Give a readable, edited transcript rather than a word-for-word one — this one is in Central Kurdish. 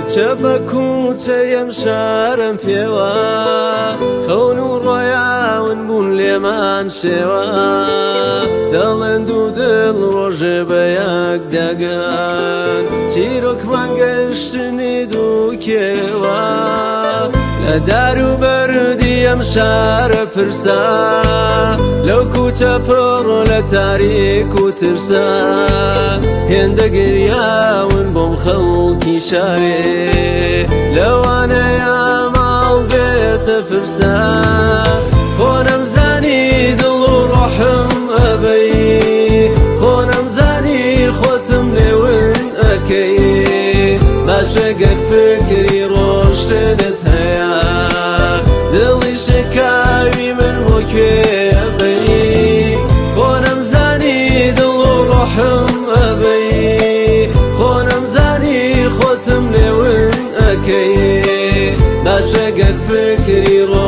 کوچە بە کوچەی ئەم شارەم پێوە، خەون و ڕۆیاون بوون لێمان شێوە. دەڵێن دوو دڵ ڕۆژێ بە یەک دەگەن، چیرۆکمان گەشتنی دوو کێوە. لە دار و بەردی ئەم شارە پرسە، لەو کوچە پڕ لە تاریک و ترسە. هێندە گریاون بۆم خەڵکی شارێ، لەوانەیە ماڵ بێتە پرسە. خۆ نەمزانی دڵ و ڕۆحم ئەبەی، خۆ نەمزانی خۆتم لێون ئەکەی. باشە گەر فکری ڕۆشتنت هەیە، دڵی شکاوی من بۆ کوێ ئەبەی؟ خۆ نەمزانی دڵ و ڕۆحم ئەبەی، خۆ نەمزانی خۆتم لێون ئەکەی. باشە گەر فکری ڕۆ